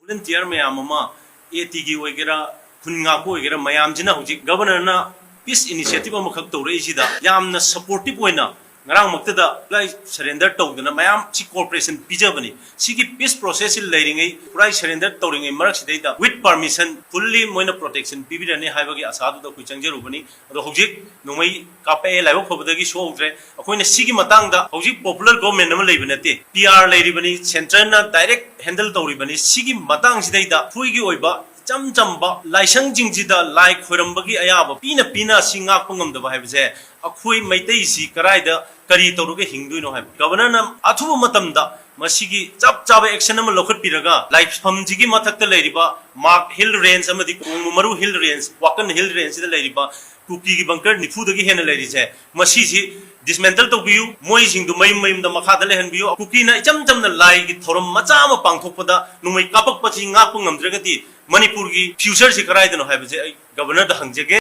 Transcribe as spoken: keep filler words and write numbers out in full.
Volunteer ꯃꯌꯥꯝ ꯑꯃ, ꯑꯦ ꯇꯤꯒꯤ ꯑꯣꯏꯒꯦꯔꯥ, ꯈꯨꯟ ꯉꯥꯛꯄ ꯑꯣꯏꯒꯦꯔꯥ, ꯃꯌꯥꯝꯁꯤꯅ ꯍꯧꯖꯤꯛ ꯒꯕꯔꯅꯔꯅ ꯄꯤꯁ ꯏꯅꯤꯁꯤꯌꯦꯇꯤꯚ ꯑꯃꯈꯛ ꯇꯧꯔꯛꯏꯁꯤꯗ ꯌꯥꯝꯅ ꯁꯄꯣꯔꯇꯤꯚ ꯑꯣꯏꯅ, ꯉꯔꯥꯡꯃꯛꯇꯗ ꯄꯨꯔꯥꯏ ꯁꯔꯦꯟꯗꯔ ꯇꯧꯗꯅ ꯃꯌꯥꯝ ꯁꯤ ꯀꯣꯑꯣꯄꯔꯦꯁꯟ ꯄꯤꯖꯕꯅꯤ꯫ ꯁꯤꯒꯤ ꯄꯤꯁ ꯄ꯭ꯔꯣꯁꯦꯁꯁꯤ ꯂꯩꯔꯤꯉꯩ, ꯄꯨꯔꯥꯏ ꯁꯔꯦꯟꯗꯔ ꯇꯧꯔꯤꯉꯩ ꯃꯔꯛꯁꯤꯗꯩꯗ with permission fully ꯃꯣꯏꯅ ꯄ꯭ꯔꯣꯇꯦꯛꯁꯟ ꯄꯤꯕꯤꯔꯅꯤ ꯍꯥꯏꯕꯒꯤ ꯑꯁꯥꯗꯨꯗ ꯑꯩꯈꯣꯏ ꯆꯪꯖꯔꯨꯕꯅꯤ꯫ ꯑꯗꯣ ꯍꯧꯖꯤꯛ ꯅꯣꯡꯃꯩ ꯀꯥꯞꯄꯛꯑꯦ, ꯂꯥꯏꯕꯛ ꯐꯕꯗꯒꯤ ꯁꯣꯛꯍꯧꯗ꯭ꯔꯦ꯫ ꯑꯩꯈꯣꯏꯅ ꯁꯤꯒꯤ ꯃꯇꯥꯡꯗ ꯍꯧꯖꯤꯛ ꯄꯣꯄꯨꯂꯔ ꯒꯣꯚꯔꯟꯃꯦꯟꯠ ꯑꯃ ꯂꯩꯕ ꯅꯠꯇꯦ, ꯄꯤ ꯑꯥꯔ ꯂꯩꯔꯤꯕꯅꯤ, ꯁꯦꯟꯇꯔꯅ ꯗꯥꯏꯔꯦꯛ ꯍꯦꯟꯗꯜ ꯇꯧꯔꯤꯕꯅꯤ꯫ ꯁꯤꯒꯤ ꯃꯇꯥꯡꯁꯤꯗꯩꯗ ꯑꯩꯈꯣꯏꯒꯤ ꯑꯣꯏꯕ ꯏꯆꯝ ꯆꯝꯕ ꯂꯥꯏꯁꯪꯁꯤꯡꯁꯤꯗ ꯂꯥꯏ ꯈꯣꯏꯔꯝꯕꯒꯤ ꯑꯌꯥꯕ ꯄꯤꯅ ꯄꯤꯅ ꯁꯤ ꯉꯥꯛꯄ ꯉꯝꯗꯕ ꯍꯥꯏꯕꯁꯦ ꯑꯩꯈꯣꯏ ꯃꯩꯇꯩꯁꯤ ꯀꯔꯥꯏꯗ ꯀꯔꯤ ꯇꯧꯔꯒ ꯍꯤꯡꯗꯣꯏꯅꯣ ꯍꯥꯏꯕ꯫ ꯒꯕꯔꯅꯔꯅ ꯑꯊꯨꯕ ꯃꯇꯝꯗ ꯃꯁꯤꯒꯤ ꯆꯞ ꯆꯥꯕ ꯑꯦꯛꯁꯟ ꯑꯃ ꯂꯧꯈꯠꯄꯤꯔꯒ ꯂꯥꯏꯐꯝꯁꯤꯒꯤ ꯃꯊꯛꯇ ꯂꯩꯔꯤꯕ ꯃꯥꯔꯛ ꯍꯤꯜ ꯔꯦꯟꯖ ꯑꯃꯗꯤ ꯀꯣꯡꯕ ꯃꯔꯨ ꯍꯤꯜ ꯔꯦꯟꯖ, ꯋꯥꯀꯟ ꯍꯤꯜ ꯔꯦꯟꯖꯁꯤꯗ ꯂꯩꯔꯤꯕ ꯀꯨꯀꯤꯒꯤ ꯕꯪꯀꯔ ꯅꯤꯐꯨꯗꯒꯤ ꯍꯦꯟꯅ ꯂꯩꯔꯤꯁꯦ, ꯃꯁꯤꯁꯤ ꯗꯤꯁꯃꯦꯟꯇꯜ ꯇꯧꯕꯤꯌꯨ, ꯃꯣꯏꯁꯤꯡꯗꯨ ꯃꯌꯨꯝ ꯃꯌꯨꯝꯗ ꯃꯈꯥꯗ ꯂꯩꯍꯟꯕꯤꯌꯨ꯫ ꯀꯨꯀꯤꯅ ꯏꯆꯝ ꯆꯝꯅ ꯂꯥꯏꯒꯤ ꯊꯧꯔꯝ ꯃꯆꯥ ꯑꯃ ꯄꯥꯡꯊꯣꯛꯄꯗ ꯅꯣꯡꯃꯩ ꯀꯥꯞꯄꯛꯄꯁꯤ ꯉꯥꯛꯄ ꯉꯝꯗ꯭ꯔꯒꯗꯤ ꯃꯅꯤꯄꯨꯔꯒꯤ ꯐ꯭ꯌꯨꯆꯔꯁꯤ ꯀꯗꯥꯏꯗꯅꯣ ꯍꯥꯏꯕꯁꯦ ꯑꯩ ꯒꯕꯔꯅꯔꯗ ꯍꯪꯖꯒꯦ꯫